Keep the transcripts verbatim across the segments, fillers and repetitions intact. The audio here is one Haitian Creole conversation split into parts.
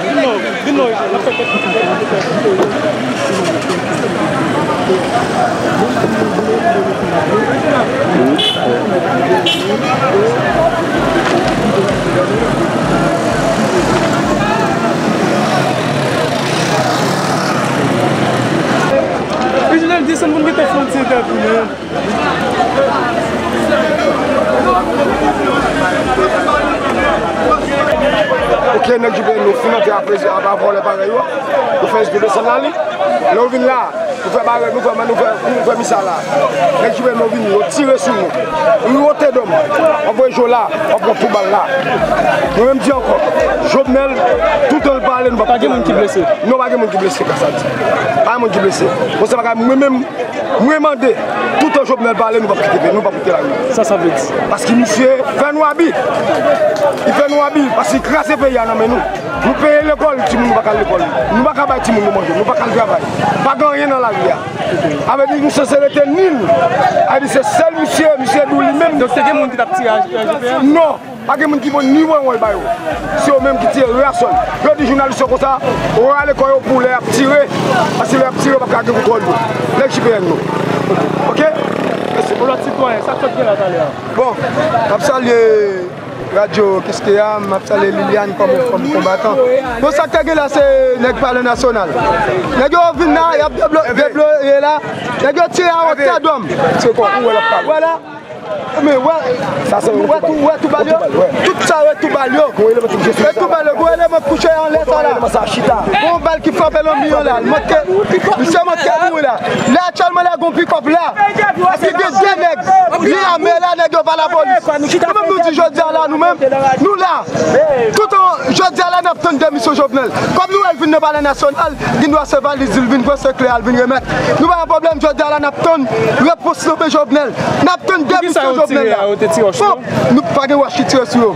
Vin non, vin non, n ap fè kèk. Reginald, desann pou n mete fon ti entèvyou, men. Ok, nèg J P N nou fin antre apre, apa vòlè parèy yo. Nou fè eksprè desann la, li. Lè w vin la, nou fè bagay, nou fè, nou fè, nou fè misa la. Nèg J P N nou vin, yo tire sou nou. Yo wote dòm. W ap voye jo la, w ap pran tou bal la. Mwen menm di ankò, Jovenel, toutan l pale, nou p ap... Pa gen moun ki blese? Non, pa gen moun ki blese, ka sa di. Pa gen moun ki blese. Bon, se bagay mwen menm, mwen mande, toutan Jovenel pale, nou p ap kite peyi, nou p ap kite lari. Sa, sa vle di? Paske misye fè nou abi. Li fè nou abi, paske li kraze peyi a nan men nou. Nou peye lekòl, timoun nou pa ka al lekòl. Nou pa ka bay timoun nou manje, nou pa ka al travay. Pa gen anyen nan lari a. Sa vle di nou sanse rete nil. Sa vle di se sèl misye, misye di w li menm. Donk, te gen moun ki t ap tire a, a J P N? Non. Pa gen moun ki pran ni wonwon ba yo. Se yo menm ki tire reyasyon. Yo di jounalis yo konsa, yo rale kò yo pou lè y ap tire. Paske lè y ap tire, yo p ap ka gen kontwòl yo. Nèg J P N nou. Ok? Mèsi. Yon lòt sitwayen, sa k sot gen la talè a? Bon, m ap salye radyo Kiskeya, m ap salye Liliane kòm yon fanm konbatan. Bon, sa k te gen la, se nèg Palè Nasyonal. Nèg yo vin la, y ap deblo-, debloye la. Nèg yo tire a wotè dòm. Se kò, ou wè l ap pale. Vwala. Men wè, sa se wè tou, wè tou bal yo. Tout sa wè tou bal yo. Wè tou bal yo. Gwo eleman kouche anlè sa la. Gwo bal ki frape nan mi an la. L manke, misye manke mouri la. La aktyèlman la, gon pikòp la. Epi gen de nèg. Li ame la, nèg yo pa lapolis. Nou menm nou di jodi a la, nou menm, nou la. Toutan jodi a la, n ap tann demisyon Jovenel. Kòm nou wè l vin nan Palè Nasyonal, gen dwa se valiz li vin pran, se kle a l vin remèt. Nou pa gen pwoblèm, jodi a la, n ap tann repons nan men Jovenel. N ap tann demisyon Jovenel la. Bon, nou pa gen wòch ki tire sou yo.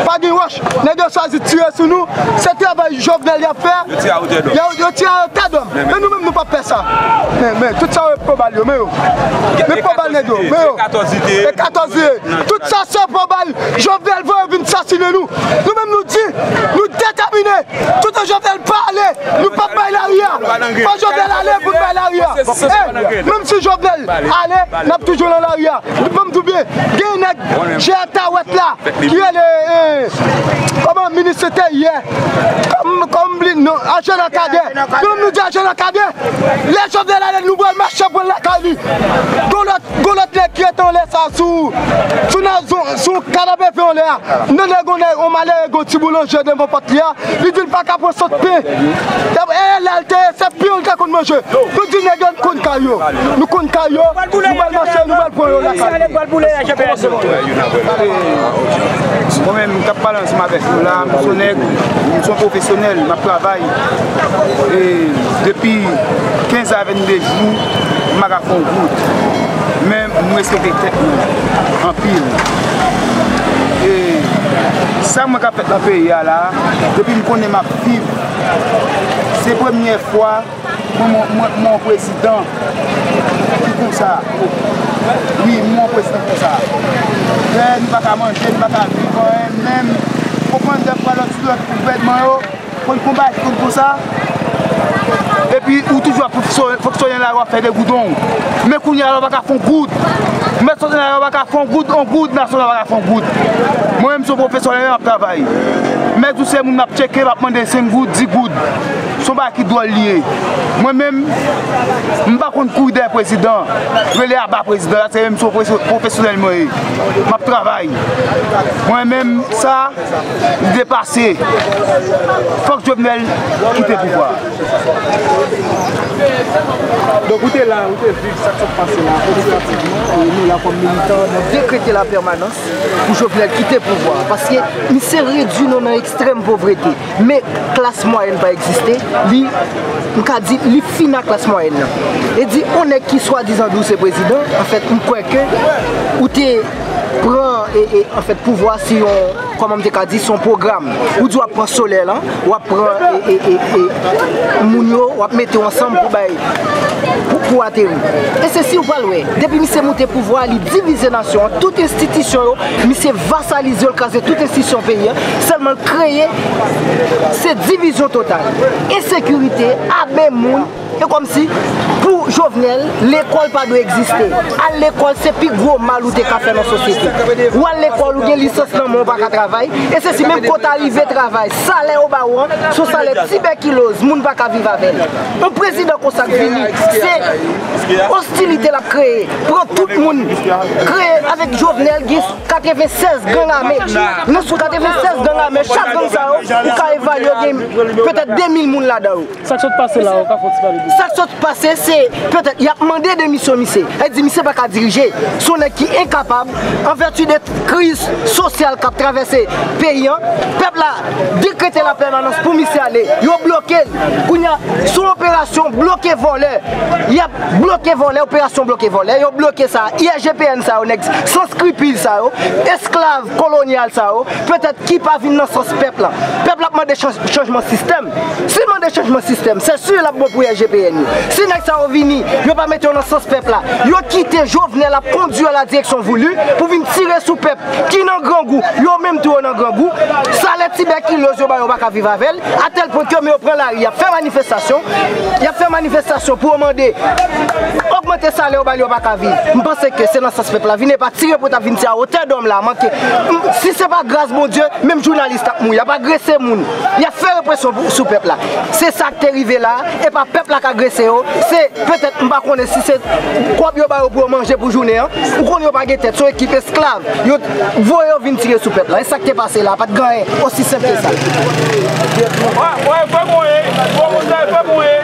Pa gen wòch. Nèg yo chwazi tire sou nou. Se travay Jovenel y ap fè. Yo tire a wotè dòm. Yo, yo tire a wotè dòm. Men nou menm, nou p ap fè sa. Men, men, tout sa yo e po bal yo, men yo. Men po bal nèg yo, men yo. E katòz li ye. Tout sa se po bal. Jovenel voye vin sasinen nou. Nou menm, nou di, nou detèmine. Toutan Jovenel pa ale, nou p ap bay lari a. Fò Jovenel ale pou n bay lari a. Eh, menm si Jovenel ale, n ap toujou nan lari a. Ban m di w byen, gen nèg J A Tawèt la, ki rele, eh, kòman minis enteryè, kòm, kòm li, non, Agena Kadè. Nou menm nou di Agena Kadè, lè Jovenel ale, nou pral mache pran l lakay li. Gon lòt Gon lòt nèg ki rete anlè sa sou, sou nan zon, sou kanapevè anlè a. Nan nèg, on nèg, on malere, gon ti boulanje devan pòt li a. Li di l pa ka pran sot pen. E lè l te ye, se pen l te konn manje. Nou di nèg yo, nou konn kay yo. Nou konn kay yo. Nou pral mache, nou pral pran yo lakay. Mwen menm, m t ap pale ansanm avèk nou la, m se yon nèg, m se yon pwofesyonèl, m ap travay. E depi kenz a vennde jou, m pa ka fè yon goud. Men m respekte tèt mwen anpil. E sa mwen ka fèt nan peyi a la, depi m konnen m ap viv, se premye fwa mwen, mwen, mwen, mwen yon prezidan ki konsa. Wi, mwen yon prezidan konsa. Lè n pa ka manje, n pa ka viv anyen, menm, w konprann, dèfwa lòt sou lòt gouvènman yo, konn konbat, konn konsa. Epi ou toujou ap fonksyone, fonksyone lari w ap fè de goud on. Men kounye a la w pa ka fè on goud. Mèt sòti lari w pa ka fè on goud, on goud, nasyonal pa ka fè on goud. Mwen menm se yon pwofesyonèl m ap travay. Mèt di w se moun m ap tcheke, m ap mande senk goud, dis goud. Se yon bagay ki dwòl li ye. Mwen menm, m pa konn kouri dèyè prezidan, rele aba prezidan, la se menm se yon pwofesyo-, pwofesyonèl mwen ye. M ap travay. Mwen menm, sa, Li depase. Fòk Jovenel kite pouvwa a. Donk, ou te la, ou te viv sa k sot pase la, administrativman, e nou la kòm militan, nou dekrete lapèmanans pou Jovenel kite pouvwa a, paske misye redui nou nan ekstrèm povrete. Men klas mwayèn pa egziste, li, m ka di, li fini ak klas mwayèn nan. E di, on nèg ki swadizan di w se prezidan, anfèt, m kwè ke ou te pran, e, e, anfèt, pouvwa a sou yon Kòman m te ka di, se yon pwogram. Ou di w ap pran solèy lan, w ap pran, e, e, e, e, moun yo, w ap mete yo ansanm pou bay, pou, pou ateri. E se si w pral wè, depi misye moute pouvwa a, li divize nasyon an, tout enstitisyon yo, misye vasalize yo, l kraze tout enstitisyon peyi an, sèlman l kreye, se divizyon total. Ensekirite, abe moun, E kòmsi, pou Jovenel, lekòl pa dwe egziste. Al lekòl, se pi gwo mal ou te ka fè nan sosyete. Ou al lekòl, ou gen lisans nan men w, ou pa ka travay. E se si menm kote w rive travay, salè yo ba ou an, se yon salè tibèkiloz, moun pa ka viv avè l. Yon prezidan konsa k vini, se ostilite l ap kreye, pran tout moun, kreye avèk Jovenel, gen katrevennsèz gang ame. Nan sou katrevennsèz gang ame, chak gang sa yo, ou ka evalye gen petèt de mil moun ladan yo. Sa k sot pase la, ou ka fè yon ti pale de sa? Sa k sot pase, se petèt y ap mande demisyon misye. Sa di misye pa ka dirije. Se yon nèg ki enkapab, an vèti de kriz sosyal k ap travèse peyi an, pèp la dekrete lapèmanans pou misye ale. Yo bloke l. Kounye a, sou operasyon bloke vòlè. Y ap bloke vòlè, operasyon bloke vòlè. Yo bloke sa, I S G P N sa yo, nèg san skripil sa yo, esklav kolonyal sa yo, petèt ki pa vin nan sans pèp la. Pèp la ap mande chanj-, chanjman sistèm. Si l mande chanjman sistèm, se si l ap bon pou S G P N yo. Si nèg sa yo vini, yo pa mete yo nan sans pèp la, yo kite Jovenel ap kondui yo la direksyon voulu pou vin tire sou pèp ki nan grangou, yo menm tou yo nan grangou. Salè tibèkiloz yo ba yo, yo pa ka viv avè l, atèl pwen ke yo pran lari, y ap fè manifestasyon, y ap fè manifestasyon pou yo mande ogmante salè yo ba l, yo pa ka viv. M panse ke se nan sans pèp la vin, e pa tire pou t ap vin tire a wotè dòm la, manke. M, si se pa gras Bondye, menm jounalis t ap mouri, y ap agrese moun, y ap fè represyon pou, sou pèp la. Se sa k te rive la, e pa pèp la k agrese yo, se petèt, m pa konnen si se kòb yo ba yo pou yo manje pou jounen an, ou konnen yo pa gen tèt, se yon ekip esklav, yo voye yo vin tire sou pèp la, e sa k te pase la, pa t gen anyen osi senp ke sa. Wè, wè, fè mwen, fè mwen, fè mwen.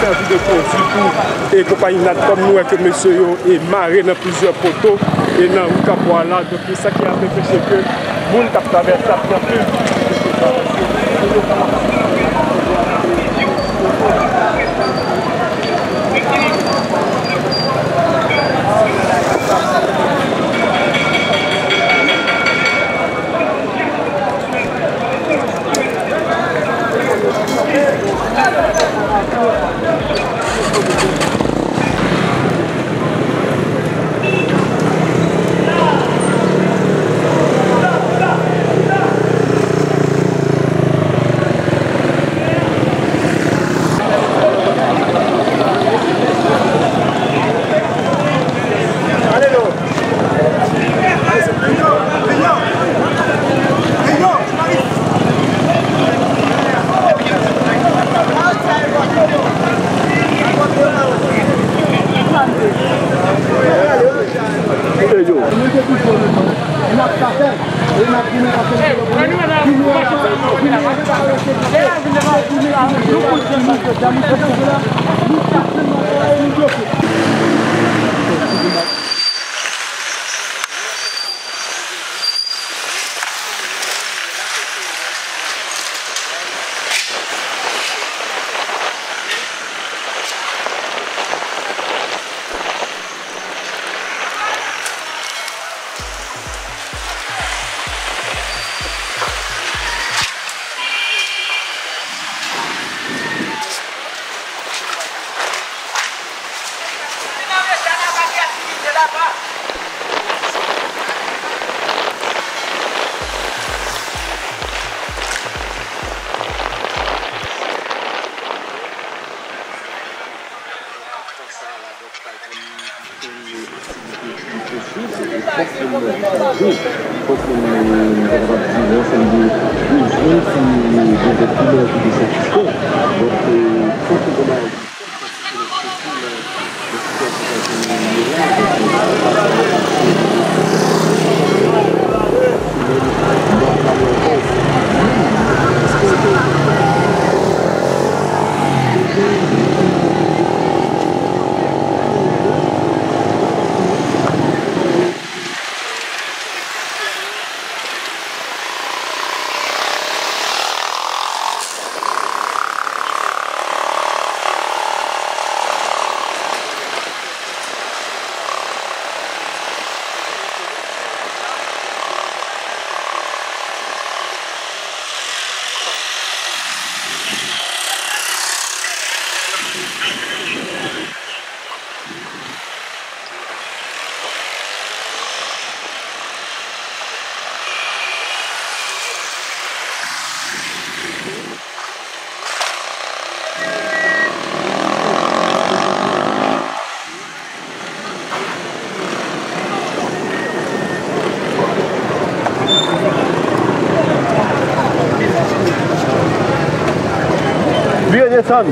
Sèvi de pwodui pou, e, konpayi Natcom, nou wè ke mesye yo, e, mare nan plizyè poto, e, nan ri Kabwa la. Donk, sa ki ap anpeche ke moun k ap travèse ap pran pil difikilte. Vire desann.